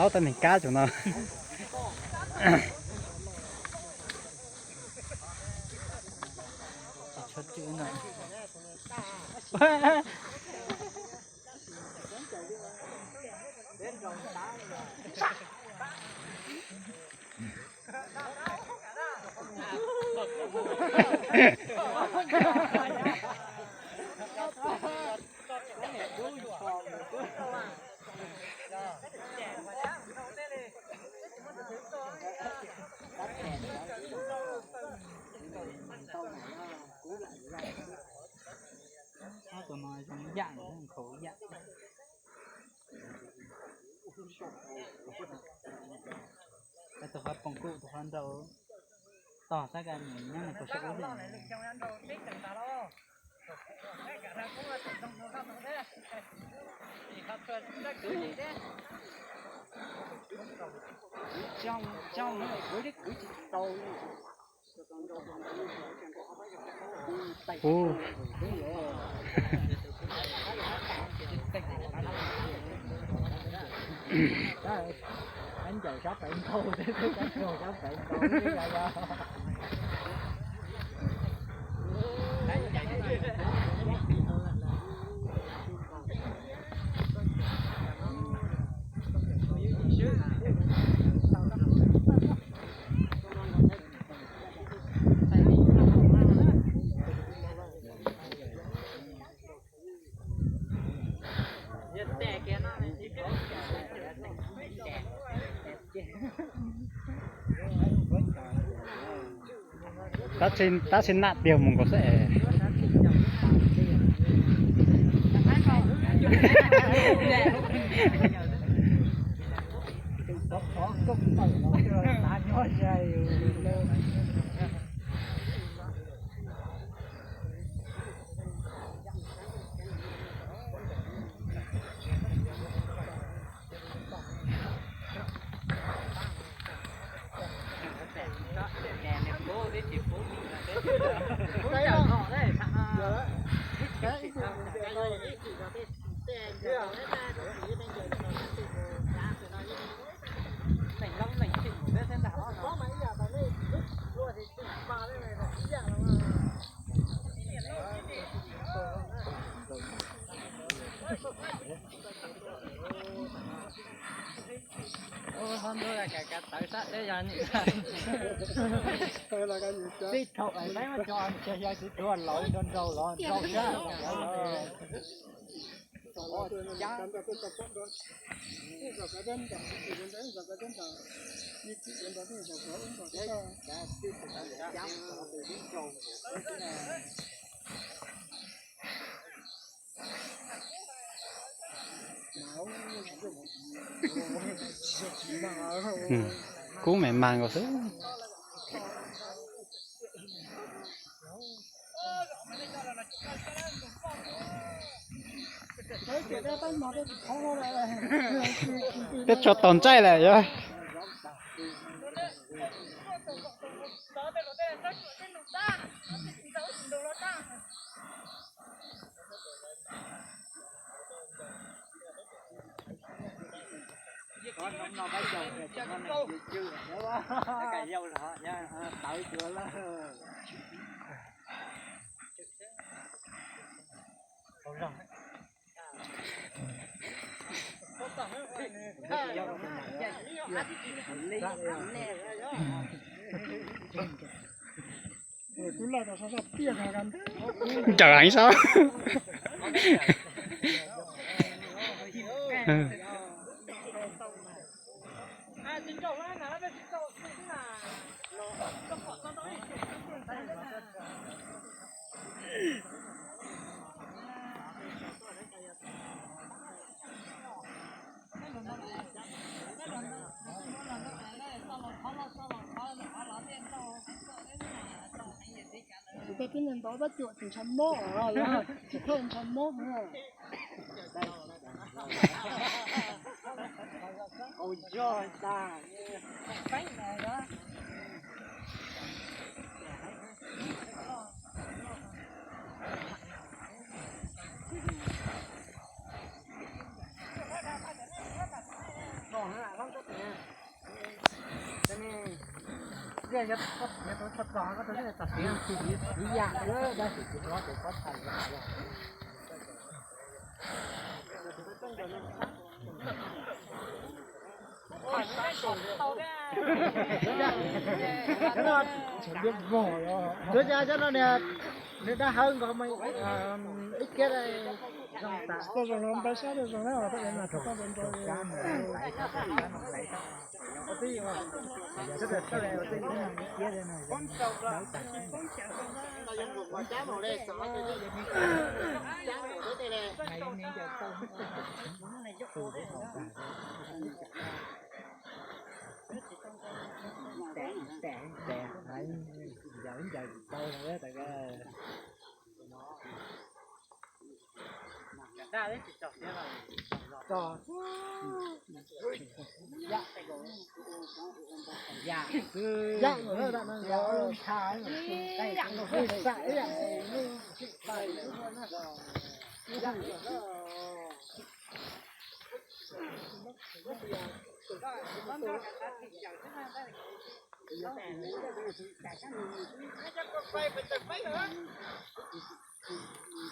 Aub, tau neeg kab cov no. Ob tug no zoo yam, khaus yam. Tus qhov poom kuj tus qhov nraud tog sab ka nyob nws khaus sab ub. Ub. Ncaim sab pem nkaus, sab pem nkaus. Tab sis nam tiag mus nkaus xwb es. Txij thaum es peb muab tso ntshe yog tsis tuag laus nrau nrau los nrau sab. Kub me mas nkaus xwb. Peb tso tos ntsaij lawm yog. Ncaws heev sab. Tus tej tib neeg ntau tab cuam tsis ntshaw mob, tsis thawj ntshaw mob. Ua zog tas. Tuab ca cov no nws dab hawb nkaus mas ib kiag zoo tas. Txoj zoo no npaj sab zoo na, txoj no rau nrau.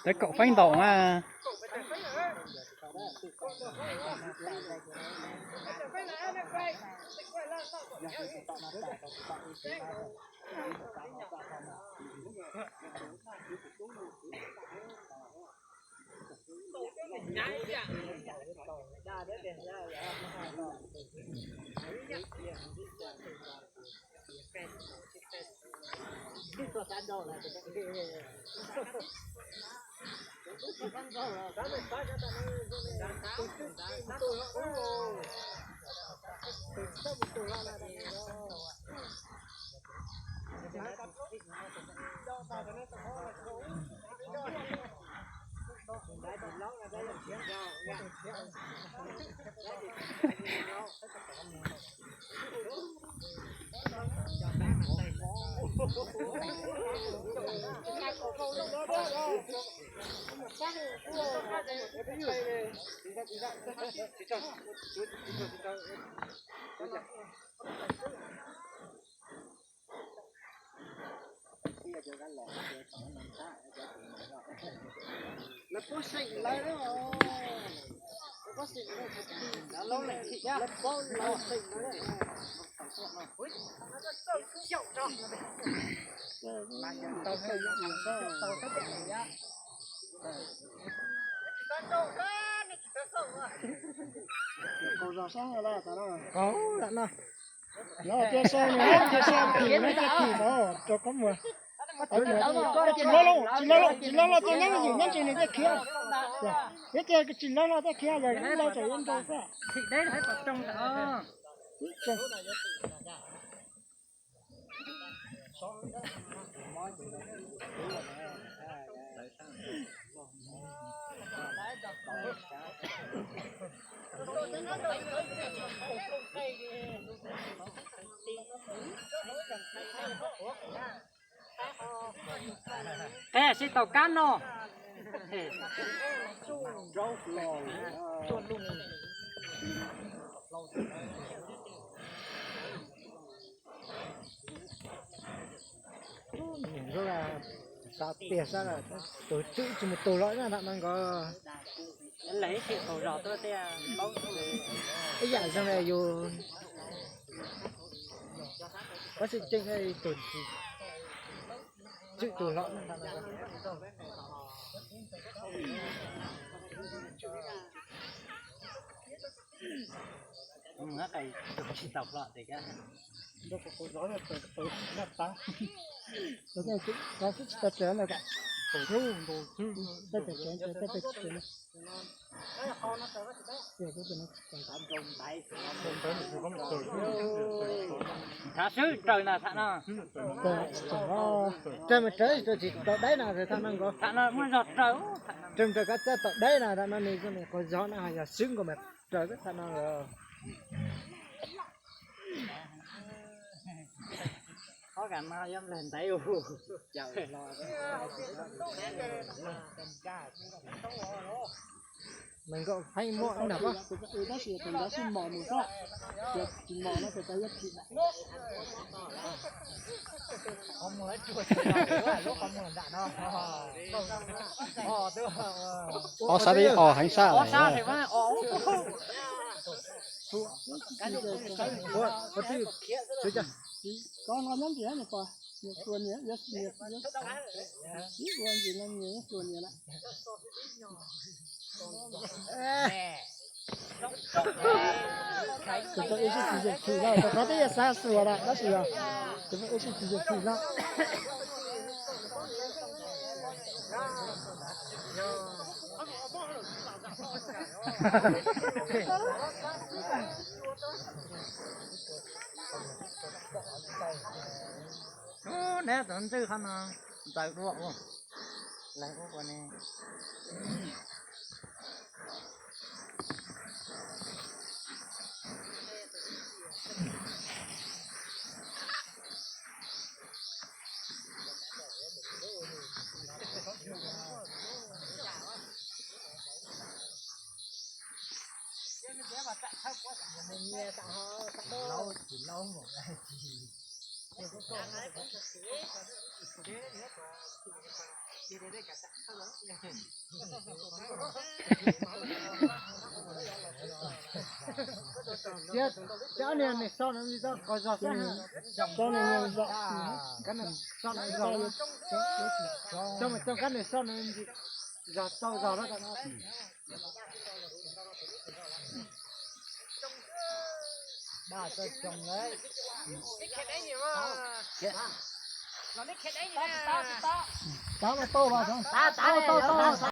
Tab kaum feeb ntaum mas. Lawv puab seem lawv, lawv puab seem lawv, lawv puab lawv seem lawv. Qaug zog sab, qaug lam no. Lawv tias sau nws, tias sau phim no tias phim no rau koj muag. Tsis lawv los, tsis lawv los, tsis lawv los tias lawv yus nyob ntsis nws tias khiav. Yog tias tsis lawv los tias khiav yog ib ntau tsam yuav nrau xwb. Qe sib tau kab no. Xav tiag sab, tus tswm tsis mus tus los na tham no nkaus. Ib yam zoo li yus, tab sis tseem tus tswm tus hlob. Nrhav swb raws na tham no. Raws mas raws, tsis tau deb na tham no nkaus. Tham no muaj zog raws. Raws mas raws koj txawj tau deb na tham no, nws zoo li qaug zog na, yog swb nkaus mas raws tham no. Ob kas no yuav nplawg ntev ua. Nws nkauj heev muaj nram pob. Tab sis tus ntawd xwb mos mus xwb, tsis mos no tus ntawd yuav chim. Ob sab tib os heev sab. Koj no nyob ntawm no pom, niam hluas niam, ib ua ntsis no niam hluas niam lawm. Tus tau ib sij tsis yog chim no, tus qhov twb yog xav xuas lawm tab sis yog tus tau ib sij tsis yog chim no. Ub, neb tus ntxwg qhov no ntxaws dua ua, leeg ua ua ne. Cov niag nws so no qhov zog xwb, so no zog, kab nws so no zog, coj mus coj kab nws so no zog tau zog lawm. Tav no tau los, tav no tau.